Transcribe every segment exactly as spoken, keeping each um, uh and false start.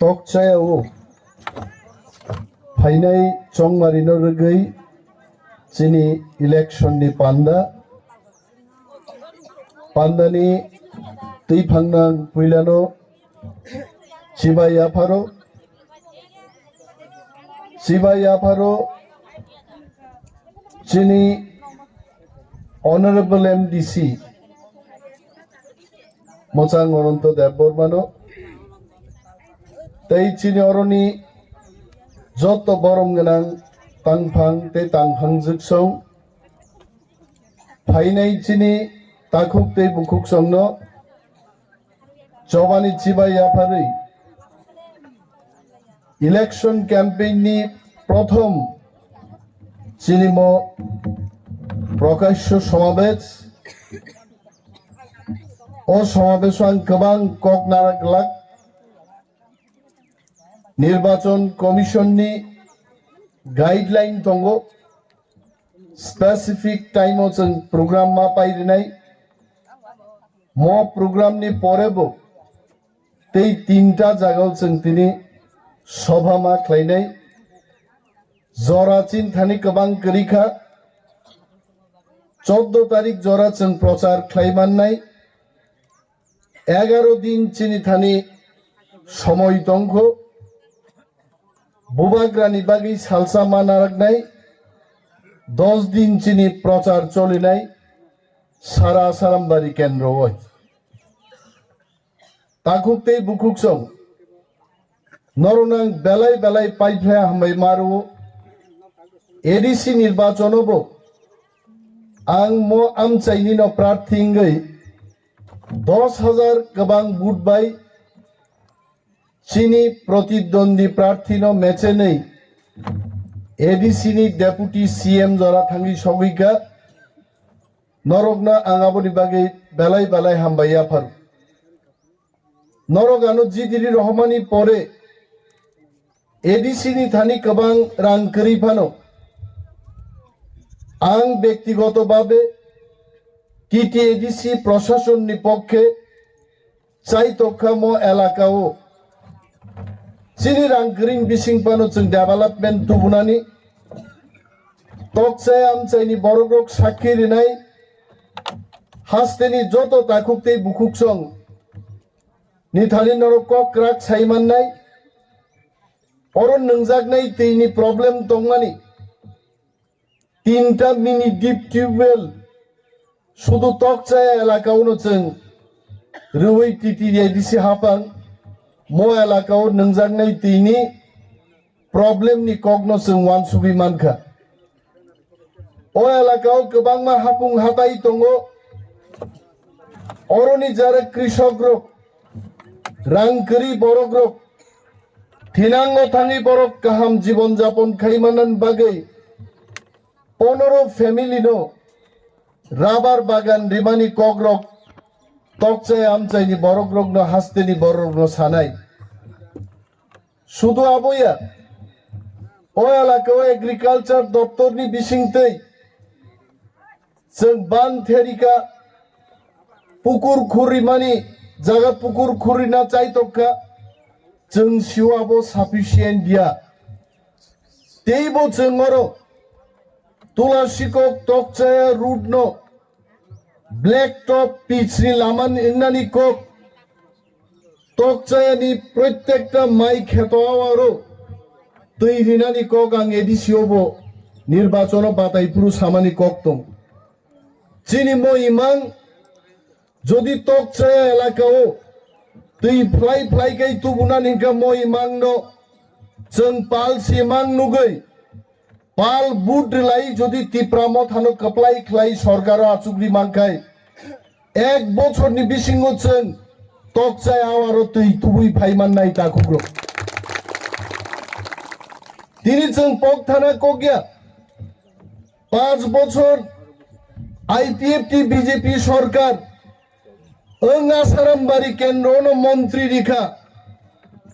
Kokchayao phainai chongmarino rwgwi chini election ni panda. Pandani twi phangnang puilano chibai yapharo, chibai yapharo chini Honorable M D C Mochang Ananto Debbarmano tei chini oroni joto borom gwnang tangphang tei tangphang jwksong phainai chini takhuk tei bukhuk songno chobani chibai yapharwi election campaign ni prothom chini mo prokashyo somabej. O somabeso ang kwbang kok nara glak. Nirbachon Commission ni guideline tongo, specific time o chwng program ma pai rinai. Mo program ni pore bo tei tinta jaga o chwng tini sobha ma khlainai. Jora chini thani kwbang kwrwi kha. Chordo tarik jora chwng prochar khlai mannai. Egaro din chini thani somoi tongkho. Bubagrani bagwi salsa ma naraknai. Dos din chini prochar cholinai. Sara Sarambari kendro o. Takhuk tei bukhuk song. Norokno ang belai belai paiphlai hambai ma rwo. A D C nirbachono bo ang mo amchaini no prarthi wngwi dos hajar kwbang vote bai chini protidwandi prarthi no mechenwi A D C ni deputy C M jora thangwi sogwi kha. Norokno ang aboni bagwi belai belai hambai yapharo. Norok ano jidiri rohormani pore A D C ni thani kwbang rang kwrwi phano ang bektigoto babe T T A D C proshasonni pokkhe chai tokkha mo elaka o chini rang kwrwini bising phano chwng development tubunani tokchai amchaini borokrok sakhi rinai hasteni joto takhuk tei bukhuk song ni thani norok kok kwrak sai mannai. Oro nwngjaknai twini problem tongmani tinta mini deep tubewell sudu tokchaya elaka uno chwng rwui T T A D C hapang mo elaka o nwngjaknai twini problem ni kokno chwng uansugwi mankha. O elaka o kwbangma hapung hatai tongo. Oroni jara krishok rok, rang kwrwi borok rok, thinango thangwi borok kaham jibon japon khai manani bagwi ponoro family no rubber bagan rimani kok rok tokchai amchaini borok rokno hasteni borok rokno sanai. Sudu aboya, o elaka o agriculture doptor ni bisingtwi chwng ban therika pukur khurrimani jaga pukur khurrina chai tokkha, chwng sio abo sufficient ya. Teibo chwng oro Tulasikok Tokchaya road no black top pitch ni lama wngnani kok, Tokchaya ni protekta mai kheto awaro twi rinani kok ang A D C o bo nirbachono batai phuru samani kok tong. Chini mo imang jodi Tokchaya elaka o twi phlai phlai kai tubuna ningka mo imang no chwng pal simang nugwi pal but rwlai jodi Tipra Mothano kwplai khlai sorkaro achukri mankhai, ek bochorni bisingo chwng Tokchai awaro twi tubui phai mannai takhukrok. Tini chwng pok thana kokya, panch bochor I P F T B J P sorkar wng Asarambari kendro no montri rikha,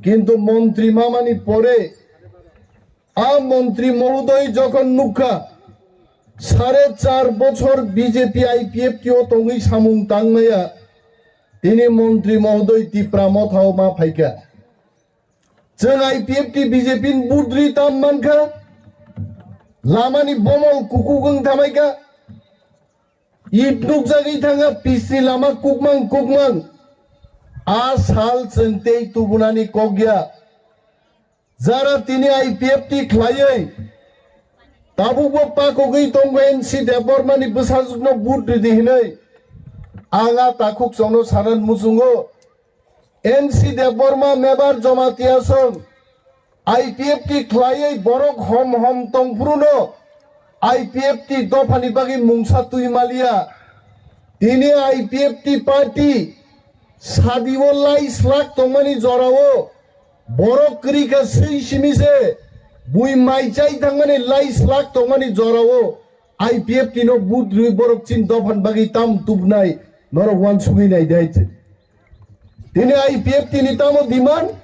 kintu montri mamani pore a montri mohodoy jokhon nukha, sare char bochor B J P I P F T o tongwi samung tangmaya, tini montri mohodoy Tipra Mothao ma phaikha. Chwng I P F T B J P ni budri tam mankha. Lamani bomol kukuk wng thamaikha. It nukjagwi thangkha, pisni lama kukmang kukmang. A sal chwng tei tubunani kok ya. Jara tini I P F T khlaiwi tabukbo pakogwi tongo N C Debbarmani bwsajwkno vote ridi hinwi ang a takhuk chwngno sanan muchungo. N C Debbarma Mebar Jamatia song I P F T khlaiwi borok hom hom tongphruno I P F T dophani bagwi mungsa twi maliya. Tini I P F T party sadi o lai slak tongmani jorao borok kwrwi kha swi simi se bui mai chai thangmani lai slak tongmani jorao I P F T no vote rwi borok chin dophani bagwi tam tubnai norok wansugwi nai dai. Tini I P F T ni tamo demand?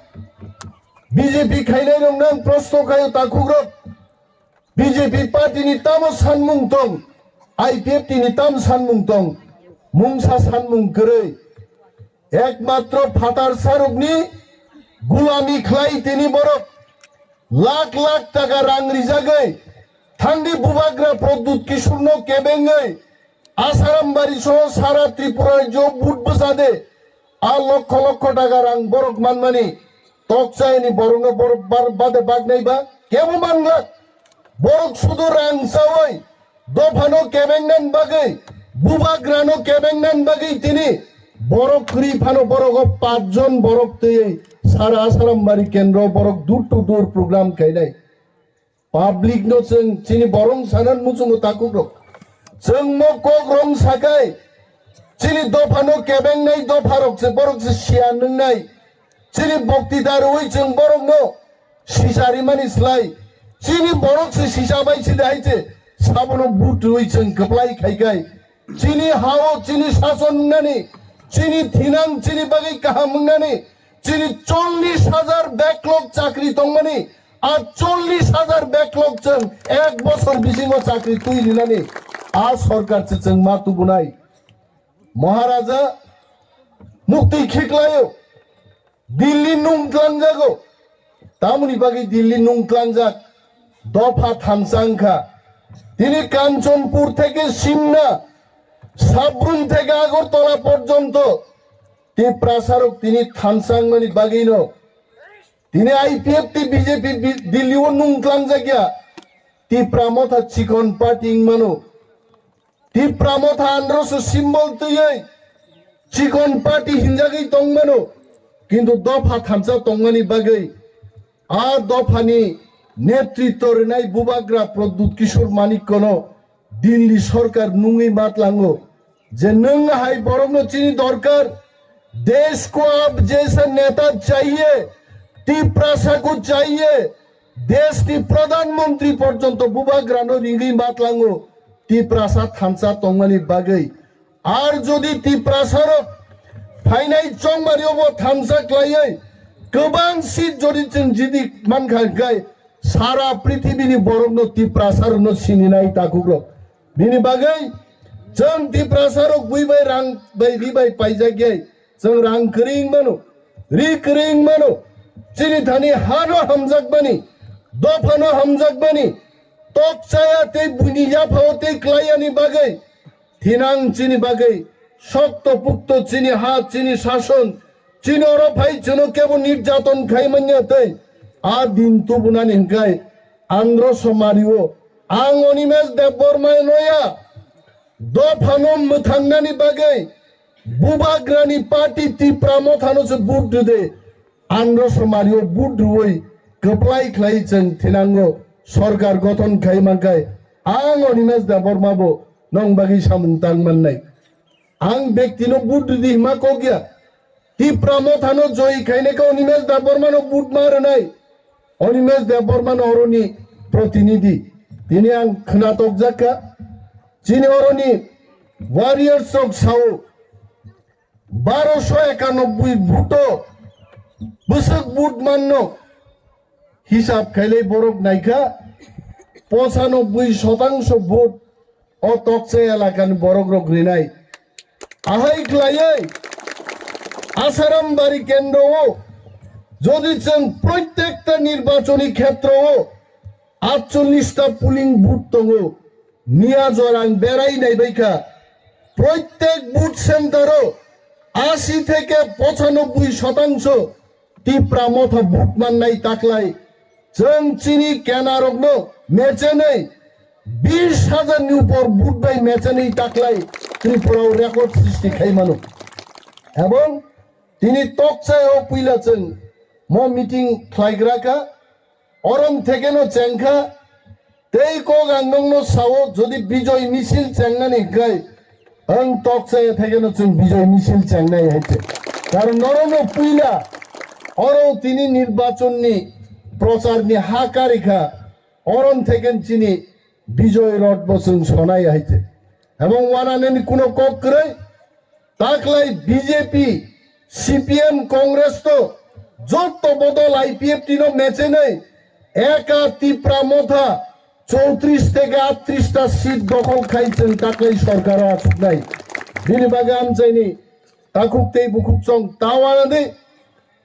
B J P khainai rok nang prosto khayo takhuk rok. B J P party ni tamo sanmung tong? I P F T ni tam sanmung tong? Mungsa sanmung kwrwi. Ekmatro phatar sarukni gulami khlai tini borok. Lakh lakh taka rang rijagwi thangdi bubagra Pradyut Kishorno kebengwi Asarambari soho sara Tripura rajyo vote bwsade a lokho lokho taka rang borok manmani tokchayani borokno borok bar-, bade baknai ba kebo manglak. Borok sudu rang chawi dophano kebengnan bagwi, bubagrano kebengnan bagwi tini borok kwrwi phano borok o pachjon borok twiwi sara Asarambari kendro borok door to door program khainai. Public no chwng chini borong sanan muchungo takhuk rok. Chwng mo kok rong sakai chini dophano kebengnai dopha rok se borok se siya nungnai. Chini bokti darwi chwng borok no sisa rimani slai chini borok se sisa bai sida hai se sabono vote rwi chwng kwplai khai kai. Chini hao chini sason wngnani, chini thinang chini bagwi kaham wngnani, chini chollish hajar backlog chakri tongmani, a chollish hajar backlog chwng ek bosor bisingo chakri twi rinani a sorkar se chwng ma tubunai. Maharaja mukti khiklaio. Delhi nung tlangjago. Tamoni bagwi Delhi nung tlangjak? Dopha thansa wngkha. Tini Kanchanpur theke Simna, Sabrum theke Agartala porjonto Tiprasarok tini thansa wngmani bagwino tini I P F T B J P bi-, Delhi o nung tlangjak ya. Tipra motha chikon party wngmano. Tipra motha androso symbol twiwi chikon party hinjagwi tongmano, kintu dopha thansa tongmani bagwi a dophani netritwo rwnai bubagra Pradyut Kishore Manikkono Delhi sorkar nungwi matlango je nwng hai borokno chini dorkar, desh ko ab jaisa neta chahiye, Tiprasa ko chahiye, desh ni pradhan mantri porjonto bubagrano ringwi matlango. Tiprasa thansa tongmani bagwi. Ar jodi Tiprasarok phainai chongmari obo thansa khlaiwi kwbang seat jodi chwng jidi mankha hwnkhe sara prithibini borokno Tiprasarokno sininai takhukrok. Bini bagwi chwng Tiprasarok bui bai rang bai ri bai paijak yai. Chwng rang kwrwi wng mano, ri kwrwi wng mano, chini thani hano hamjakmani, dophano hamjakmani, tok chaya tei buini yaphao tei klaiyani bagwi thinang chini bagwi, sokto pukto chini ha, chini sason, chini oro phai chwngno kebo nirjaton khai manya tei a din tubunani hwnkhe andro somario ang Animesh Debbarma noya. Dophano mwthangnani bagwi bubagrani party Tipra mothano se vote rwdi. Andro somario vote rwui kwplai khlai chwng thinango sorkar gothon khai mankhai ang Animesh Debbarma bo nong bagwi samung tang mannai. Ang bektino vote rwdi hima kokya. Tipra mothano joy khainai khe Animesh Debbarmano vote ma rwnai. Animesh Debbarmano oroni protinidhi. Tini ang khwnatok jakha. Chini oroni warriors rok sao baroso ekanobboi vote o bwswk vote manno hisab khailai borok naikha pochanobboi shotangso vote o toksa elakani borok rok rinai. Ahai khlaiwi Asarambari kendro o Jodi chwng proitekta nirbachoni khetroo atchollish ta polling booth tongo, miya jora ang berai naibaikha, proitek booth center o asi theke pochanobboi shotangso Tipra Motha booth mannai taklai. Chwng chini kenarokno mechenwi bis hajar ni upor booth bai mechenwi taklai Tripura o record sristi khai mano. Ebong tini tokchai o puila chwng mo meeting khlaigra kha, orom thekeno chengkha, tei kok ang nokno sao, jodi bijoy misil chengnani hwnkhe, ang tokchai thekeno chwng bijoy misil chengnai hai se. Karon norokno puila oro tini nirbachonni procharni ha karikha, orom theken chini bijoy rot bo chwng sonai hai se. Ebong wananani kuno kok kwrwi, taklai B J P, C P M, Congress to jotto bodol I P F T no mechenai eka Tipra Motha chowtrish theke attrish ta seat dokhol khai chwng taklai sorkar o achuknai. Bini bagwi amchaini takhuk tei bukhuk chwng ta wanadi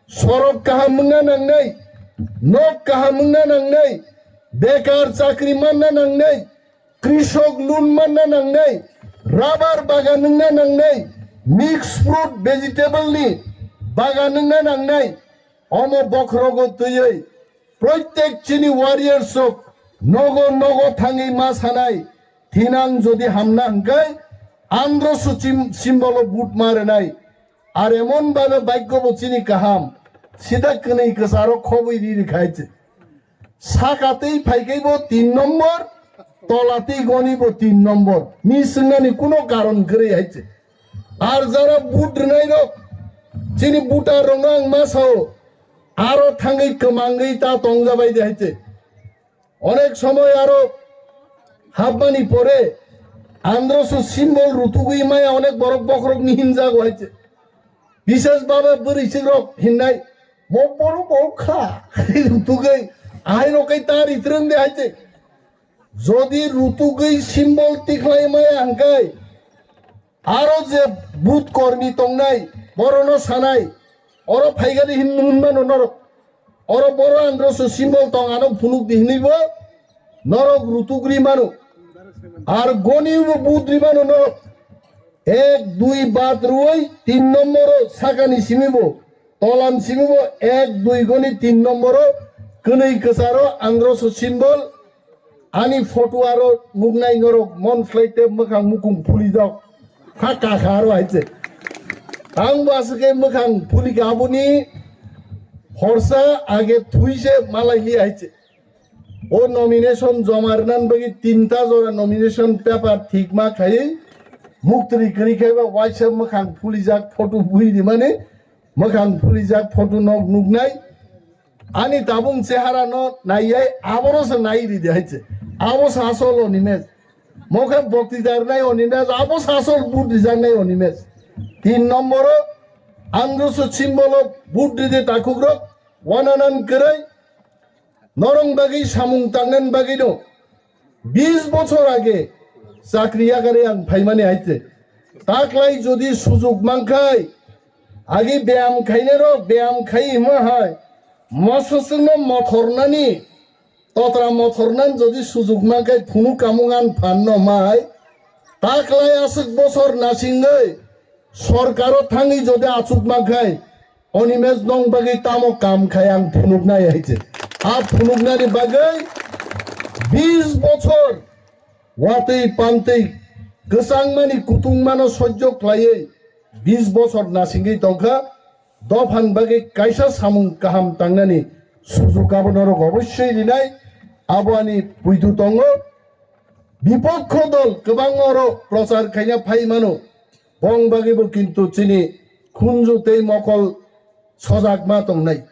sorok kaham wngna nangnai, nok kaham wngna nangnai, bekar chakri manna nangnai, krishok loan manna nangnai, rubber bagan wngna nangnai, mix fruit vegetable ni bagan wngna nangnai, omo bokhorogo twiwi proitek chini warriors rok nogo nogo thangwi ma sanai, thinang jodi hamna hwnkhe andro suchim simbolo but ma rwnai. Ar emon bhabe bhagyo bo chini kaham, sida kwnwi kwcharo khobwi ri rikha hai se. Saka tei phaikhai bo tin nombor, tola tei goni bo tin nombor. Mi swngnani kuno karon kwrwi hai se. Ar jara but rwnai rok, chini butar rokno ang ma sao, aro thangwi kwmangwi ta tongjabai de hai se. Onek somoy aro hapmani pore androso simbol rutugwi maya onek borok bokhorok ni hinjago hai se. Bises baba bwrwi sikrok hinnai, bo boru bo kha rutugwi ahai rok kai ta ritrwng de hai se. Jodi rutugwi simbol tikhlai maya hwnkhe, aro je booth kormi tongnai, borono sanai, oro phaigani hin-, hinmano norok. Oro boro androso simbol tong, ano phunuk di hinwi bo norok rutugri mano. Ar goni bo booth ri mano norok. Ek, dui, baat rwui tin nomboro sakani simi bo, tolan simi bo ek, dui goni tin nomboro kwnwi kwcharo androso simbol. Ani photo aro nuknai norok mon slai te mwkhang mukung phulijak. Ha kakha aro hai se. Ang bo aswk khe mwkhang phulika aboni horsa age thwi se malai li hai se. O nomination joma rwnan bagwi tinta jora nomination paper thik ma khai muktri kwrwi khai ba waisa mwkhang phulijak photo bui rimani mwkhang phulijak photo nok nuknai. Ani tabung chehara no naiyai, abono se nai ridi hai se. Abo se asol Animesh. Mokhe bokti jar nai Animesh, abo se asol but rijak nai Animesh. Tin nomboro androso simbolo but ridi takhuk rok, wananan kwrwi, norong bagwi samung tangnan bagwi no. Bis bochor age chakri yakarwi ang phaimani hai se. Taklai jodi sujuk mankhai, agi beyam khainai rok beyam khai hima hai, mososwkno mothornani, totra mothornani jodi sujuk mankhai phunuk kamung an phanno mai, taklai aswk bochor nasingwi sorkaro thangwi jodi achuk mankhai, Animesh nong bagwi tamo kam khai ang phunuknai hai se. A phunuknani bagwi bis bochor watwi pantwi kwchangmani kutungmano sojjo khlaiwi bis bochor nasingwi tongkha. Dophani bagwi kaisa samung kaham tangnani sujuk abo norok obossoi rinai, abo ani puitu tongo. Bipokho dol kwbangma oro prochar khaina phai mano, bong bagwi bo kintu chini khunju tei mokol sojak ma tongnai.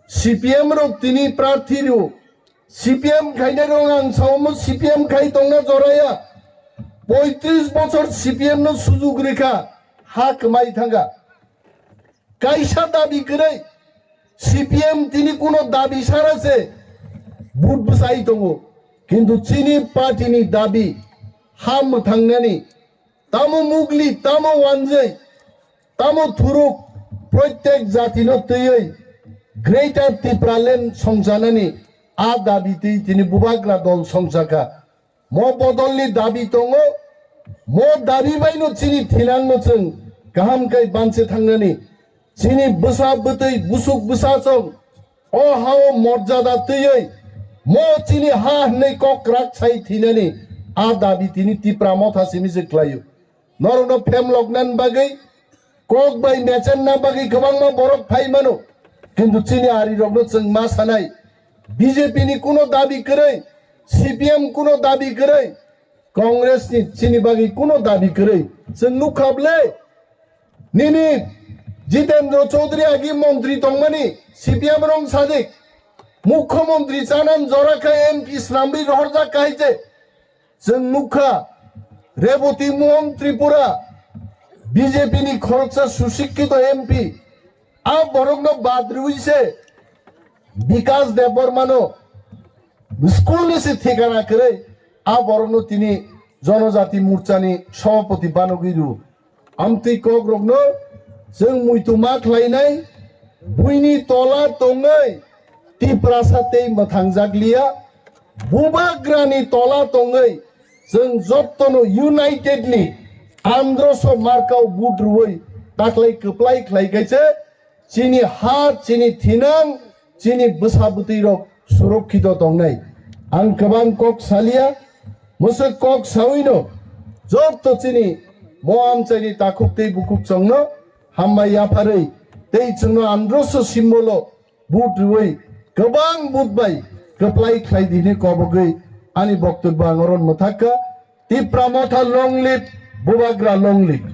C P M rok tini prarthi rw, C P M khainai rok ang sao mo C P M khai tongna joraya, poitris bochor C P M no sujuk rikha, ha kwmai thangkha. Kaisa dabi kwrwi, C P M tini kuno dabi sara se but bwsai tongo, kintu chini party ni dabi ha mwthangnani, tamo mugli, tamo wanjwi, tamo thuruk, proitek jati no twiwi Greater Tipraland songchanani a dabi twi tini bubagra dol songchakha. Mo bodolni dabi tongo, mo dabi baino chini thinangno chwng kaham khe banse thangnani. Chini bwsa bwtwi busuk bwsachwng o hao morjada twiwi mo chini ha hwnwi kok krak sai thinani a dabi tini Tipra Motha simi se khlaio. Norokno phemloknani bagwi, kok bai mechenna bagwi kwbangma borok phai mano, kintu chini arirokno chwng ma sanai, B J P ni kuno dabi kwrwi, C P M kuno dabi kwrwi, Congress ni chini bagwi kuno dabi kwrwi. Chwng nukha bwle, nini Jitendra Chaudhary agi montri tongmani C P M rong sajik, mukhyamantri chanan jora kha M P snamwi rohorjak kha hai je. Chwng nukha, Reboti Mohan Tripura, B J P ni khoroksa susikkito M P, a borokno bad rwui se Bikas Debbarmano school ni se thikana kwrwi a borokno tini Jonojati Morchani Sabhapati banogwi rw. Amtwi kokrokno chwng muitu ma khlainai, buini tola tongwi Tiprasa tei mwthangjak liya, bubagrani tola tongwi chwng jottono unitedly androso markao vote rwui taklai kwplai khlai khaise chini ha, chini thinang, chini bwsa bwtwi rok surokkito tongnai. Ang kwbang kok salia, mwswk kok sawino jotto chini mo amchaini takhuk tei bukhuk chwngno hambai yapharwi tei chwngno androso simbolo vote rwui kwbang vote bai kwplai khlai di hwnwi kobogwi ani boktobyo ang oron mwthakha. Tipra Motha long live, bubagra long live.